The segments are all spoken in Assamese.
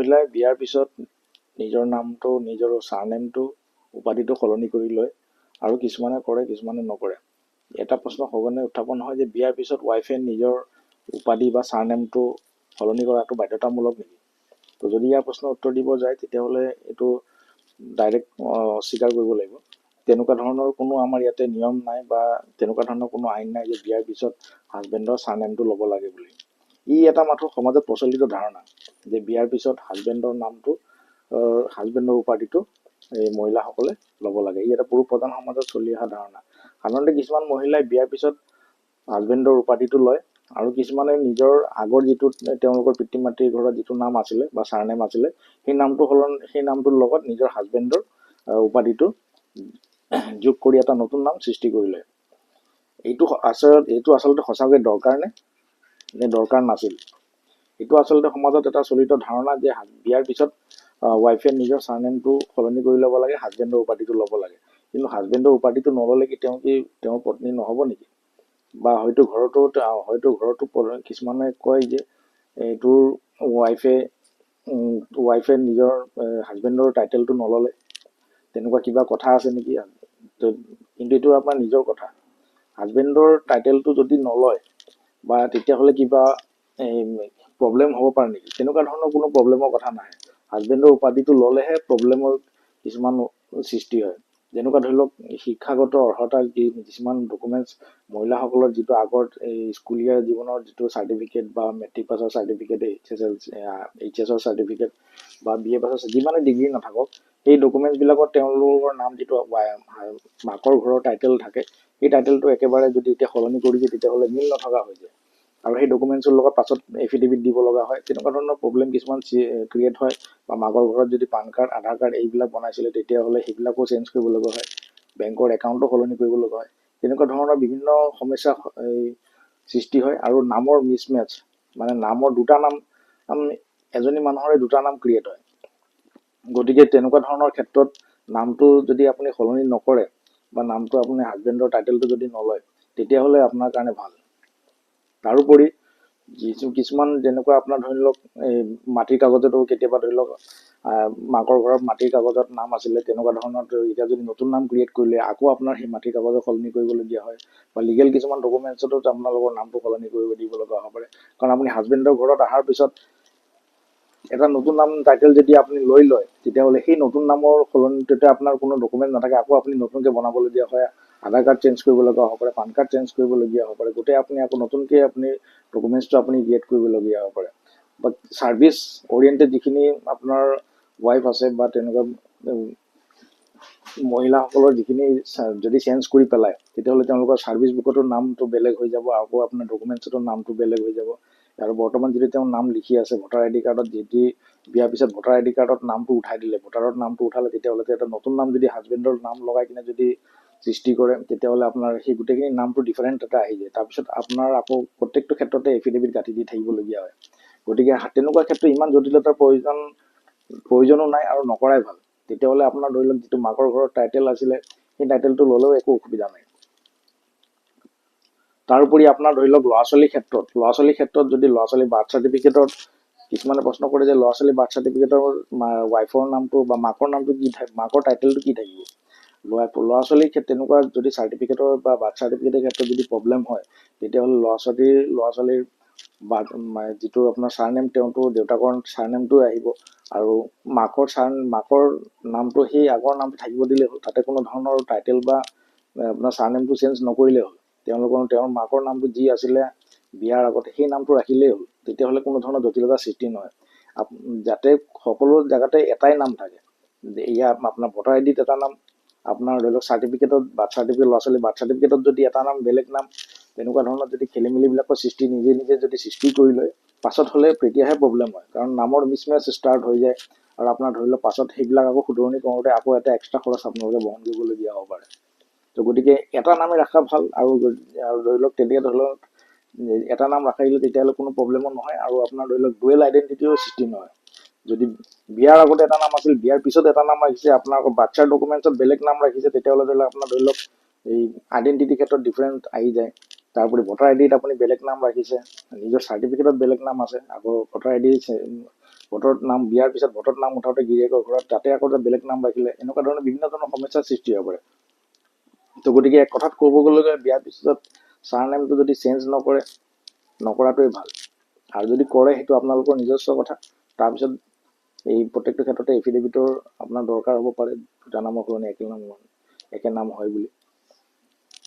মহিলাই বিয়াৰ পিছত নিজৰ নামটো, নিজৰ চাৰনেমটো, উপাধিটো সলনি কৰি লয় আৰু কিছুমানে কৰে, কিছুমানে নকৰে। এটা প্ৰশ্ন সঘনে উত্থাপন হয় যে বিয়াৰ পিছত ৱাইফে নিজৰ উপাধি বা চাৰনেমটো সলনি কৰাটো বাধ্যতামূলক নেকি? তো যদি ইয়াৰ প্ৰশ্নৰ উত্তৰ দিব যায়, তেতিয়াহ'লে এইটো ডাইৰেক্ট অস্বীকাৰ কৰিব লাগিব। তেনেকুৱা ধৰণৰ কোনো আমাৰ ইয়াতে নিয়ম নাই বা তেনেকুৱা ধৰণৰ কোনো আইন নাই যে বিয়াৰ পিছত হাজবেণ্ডৰ চাৰনেমটো ল'ব লাগে বুলি। ই এটা মাথো সমাজত প্ৰচলিত ধাৰণা যে বিয়াৰ পিছত হাজবেণ্ডৰ নামটো, হাজবেণ্ডৰ উপাধিটো এই মহিলাসকলে ল'ব লাগে। ই এটা পুৰুষ প্ৰধান সমাজত চলি অহা ধাৰণা। সাধাৰণতে কিছুমান মহিলাই বিয়াৰ পিছত হাজবেণ্ডৰ উপাধিটো লয় আৰু কিছুমানে নিজৰ আগৰ যিটো তেওঁলোকৰ পিতৃ মাতৃৰ ঘৰত যিটো নাম আছিলে বা চাৰনেম আছিলে, সেই নামটো সলনি, সেই নামটোৰ লগত নিজৰ হাজবেণ্ডৰ উপাধিটো যোগ কৰি এটা নতুন নাম সৃষ্টি কৰি লয়। এইটো আচলতে সঁচাকৈ দৰকাৰ নে, নে দৰকাৰ নাছিল? এইটো আচলতে সমাজত এটা চলিত ধাৰণা যে বিয়াৰ পিছত ৱাইফে নিজৰ চাৰনেমটো সলনি কৰি ল'ব লাগে, হাজবেণ্ডৰ উপাধিটো ল'ব লাগে। কিন্তু হাজবেণ্ডৰ উপাধিটো নল'লে কি তেওঁ কি তেওঁৰ পত্নী নহ'ব নেকি? বা হয়তো ঘৰতো কিছুমানে কয় যে এইটোৰ ৱাইফে ৱাইফে নিজৰ হাজবেণ্ডৰ টাইটেলটো নল'লে, তেনেকুৱা কিবা কথা আছে নেকি? কিন্তু এইটো আপোনাৰ নিজৰ কথা। হাজবেণ্ডৰ টাইটেলটো যদি নলয় বা তেতিয়াহ'লে কিবা প্ৰব্লেম হ'ব পাৰে নেকি? তেনেকুৱা ধৰণৰ কোনো প্ৰব্লেমৰ কথা নাহে। হাজবেণ্ডৰ উপাধিটো ল'লেহে প্ৰব্লেমৰ কিছুমান সৃষ্টি হয়। যেনেকুৱা ধৰি লওক, শিক্ষাগত অৰ্হতা কিছুমান ডকুমেণ্টছ, মহিলাসকলৰ যিটো আগত এই স্কুলীয়া জীৱনৰ যিটো চাৰ্টিফিকেট বা মেট্ৰিক পাছৰ certificate, H S L, H এছৰ চাৰ্টিফিকেট বা বি এ পাছৰ, যিমানে ডিগ্ৰী নাথাকক, সেই ডকুমেণ্টছবিলাকত তেওঁলোকৰ নাম যিটো মাকৰ ঘৰৰ টাইটেল থাকে, সেই টাইটেলটো একেবাৰে যদি এতিয়া সলনি কৰি দিয়ে, তেতিয়াহ'লে মিল নথকা হৈ যায় আৰু সেই ডকুমেণ্টছৰ লগত পাছত এফিডেভিট দিব লগা হয়। তেনেকুৱা ধৰণৰ প্ৰব্লেম কিছুমান ক্ৰিয়েট হয়। বা মাকৰ ঘৰত যদি পান কাৰ্ড, আধাৰ কাৰ্ড এইবিলাক বনাইছিলে, তেতিয়াহ'লে সেইবিলাকো চেঞ্জ কৰিব লগা হয়, বেংকৰ একাউণ্টো সলনি কৰিব লগা হয়। তেনেকুৱা ধৰণৰ বিভিন্ন সমস্যা এই সৃষ্টি হয়। আৰু নামৰ মিছমেচ, মানে নামৰ দুটা নাম, এজনী মানুহৰে দুটা নাম ক্ৰিয়েট হয়। গতিকে তেনেকুৱা ধৰণৰ ক্ষেত্ৰত নামটো যদি আপুনি সলনি নকৰে বা নামটো আপুনি হাজবেণ্ডৰ টাইটেলটো যদি নলয়, তেতিয়াহ'লে আপোনাৰ কাৰণে ভাল। তাৰোপৰি কিছুমান যেনেকুৱা আপোনাৰ ধৰি লওক, এই মাটিৰ কাগজতো কেতিয়াবা ধৰি লওক মাকৰ ঘৰত মাটিৰ কাগজত নাম আছিলে, তেনেকুৱা ধৰণৰ এতিয়া যদি নতুন নাম ক্ৰিয়েট কৰিলে, আকৌ আপোনাৰ সেই মাটিৰ কাগজত সলনি কৰিবলগীয়া হয় বা লিগেল কিছুমান ডকুমেণ্টছতো আপোনালোকৰ নামটো সলনি কৰিব দিব লগা হ'ব পাৰে। কাৰণ আপুনি হাজবেণ্ডৰ ঘৰত অহাৰ পিছত এটা নতুন নাম, টাইটেল যদি আপুনি লৈ লয়, তেতিয়াহ'লে সেই নতুন নামৰ সলনি তেতিয়া আপোনাৰ কোনো ডকুমেণ্ট নাথাকে, আকৌ আপুনি নতুনকৈ বনাবলগীয়া হয়। আধাৰ কাৰ্ড চেঞ্জ কৰিব লগা হ'ব পাৰে, পান কাৰ্ড চেঞ্জ কৰিবলগীয়া হ'ব পাৰে। গোটেই আপুনি আকৌ নতুনকৈ আপুনি ডকুমেণ্টছটো আপুনি ক্ৰিয়েট কৰিবলগীয়া হ'ব পাৰে। বা ছাৰ্ভিচ অৰিয়েণ্টেড যিখিনি আপোনাৰ ৱাইফ আছে বা তেনেকুৱা মহিলাসকলৰ যিখিনি যদি চেঞ্জ কৰি পেলায়, তেতিয়াহ'লে তেওঁলোকৰ ছাৰ্ভিচ বুকতো নামটো বেলেগ হৈ যাব, আকৌ আপোনাৰ ডকুমেণ্টছতো নামটো বেলেগ হৈ যাব। আৰু বৰ্তমান যিটো তেওঁ নাম লিখি আছে ভোটাৰ আই ডি কাৰ্ডত, যদি বিয়াৰ পিছত ভোটাৰ আই ডি কাৰ্ডত নামটো উঠাই দিলে, ভোটাৰত নামটো উঠালে, তেতিয়াহ'লে এটা নতুন নাম যদি হাজবেণ্ডৰ নাম লগাই কিনে যদি সৃষ্টি কৰে, তেতিয়াহ'লে আপোনাৰ সেই গোটেইখিনি নামটো ডিফাৰেণ্ট এটা আহি যায়। তাৰপিছত আপোনাৰ আকৌ প্ৰত্যেকটো ক্ষেত্ৰতে এফিডেভিট গাঁঠি দি থাকিবলগীয়া হয়। গতিকে তেনেকুৱা ক্ষেত্ৰত ইমান জটিলতাৰ প্ৰয়োজনো নাই আৰু নকৰাই ভাল। তেতিয়াহ'লে আপোনাৰ ধৰি লওক, যিটো মাকৰ ঘৰত টাইটেল আছিলে, সেই টাইটেলটো ল'লেও একো অসুবিধা নাই। তাৰোপৰি আপোনাৰ ধৰি লওক, ল'ৰা ছোৱালীৰ ক্ষেত্ৰত যদি ল'ৰা ছোৱালীৰ বাৰ্থ চাৰ্টিফিকেটত কিছুমানে প্ৰশ্ন কৰে যে ল'ৰা ছোৱালীৰ বাৰ্থ চাৰ্টিফিকেটৰ ৱাইফৰ নামটো বা মাকৰ নামটো কি, মাকৰ টাইটেলটো কি থাকিব? ল'ৰা ছোৱালীৰ ক্ষেত্ৰত তেনেকুৱা যদি চাৰ্টিফিকেটৰ বা বাৰ্থ চাৰ্টিফিকেটৰ ক্ষেত্ৰত যদি প্ৰব্লেম হয়, তেতিয়াহ'লে ল'ৰা ছোৱালীৰ বাৰ্থ যিটো আপোনাৰ চাৰনেম, তেওঁতো দেউতাকৰ চাৰনেমটো আহিব আৰু মাকৰ নামটো সেই আগৰ নামটো থাকিব দিলেই হ'ল। তাতে কোনো ধৰণৰ টাইটেল বা আপোনাৰ চাৰনেমটো চেঞ্জ নকৰিলেই হ'ল। তেওঁৰ মাকৰ নামটো যি আছিলে বিয়াৰ আগতে, সেই নামটো ৰাখিলেই হ'ল। তেতিয়াহ'লে কোনো ধৰণৰ জটিলতাৰ সৃষ্টি নহয়। যাতে সকলো জেগাতে এটাই নাম থাকে। ইয়াত আপোনাৰ ভোটাৰ আই ডিত এটা নাম, আপোনাৰ ধৰি লওক চাৰ্টিফিকেটত, বাৰ্থ চাৰ্টিফিকেট, ল'ৰা ছোৱালীৰ বাৰ্থ চাৰ্টিফিকেটত যদি এটা নাম, বেলেগ নাম, তেনেকুৱা ধৰণৰ যদি খেলি মেলিবিলাকৰ সৃষ্টি নিজে নিজে যদি সৃষ্টি কৰি লয়, পাছত হ'লে তেতিয়াহে প্ৰব্লেম হয়। কাৰণ নামৰ মিছমেচ ষ্টাৰ্ট হৈ যায় আৰু আপোনাৰ ধৰি লওক, পাছত সেইবিলাক আকৌ শুধৰণি কৰোঁতে আকৌ এটা এক্সট্ৰা খৰচ আপোনালোকে বহন কৰিবলগীয়া হ'ব পাৰে। তো গতিকে এটা নামে ৰখা ভাল। আৰু ধৰি লওক, তেনেকৈ ধৰি লওক এটা নাম ৰাখিলে তেতিয়াহ'লে কোনো প্ৰব্লেমো নহয় আৰু আপোনাৰ ধৰি লওক ডুৱেল আইডেণ্টিটিও সৃষ্টি নহয়। যদি বিয়াৰ আগতে এটা নাম আছিল, বিয়াৰ পিছত এটা নাম ৰাখিছে, আপোনাৰ আকৌ বাচ্ছাৰ ডকুমেণ্টছত বেলেগ নাম ৰাখিছে, তেতিয়াহ'লে ধৰি লওক আপোনাৰ ধৰি লওক এই আইডেণ্টিটিৰ ক্ষেত্ৰত ডিফাৰেণ্ট আহি যায়। তাৰোপৰি ভোটাৰ আই ডিত আপুনি বেলেগ নাম ৰাখিছে, নিজৰ চাৰ্টিফিকেটত বেলেগ নাম আছে, আকৌ ভোটাৰ আই ডি ভোটৰত নাম, বিয়াৰ পিছত ভোটত নাম উঠাওঁতে গিৰিয়েকৰ ঘৰত তাতে আকৌ এটা বেলেগ নাম ৰাখিলে, এনেকুৱা ধৰণৰ বিভিন্ন ধৰণৰ সমস্যাৰ সৃষ্টি হ'ব পাৰে। তো গতিকে এক কথাত ক'ব গ'লে বিয়াৰ পিছত ছাৰ নেমটো যদি চেঞ্জ নকৰে, নকৰাটোৱেই ভাল। আৰু যদি কৰে, সেইটো আপোনালোকৰ নিজস্ব কথা। তাৰপিছত এই প্ৰত্যেকটো ক্ষেত্ৰতে এফিডেভিটৰ আপোনাৰ দৰকাৰ হ'ব পাৰে, দুটা নামৰ সলনি একে নাম হয় বুলি।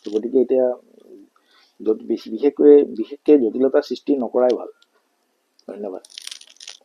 তো গতিকে এতিয়া য'ত বিশেষকৈ জটিলতা সৃষ্টি নকৰাই ভাল। ধন্যবাদ।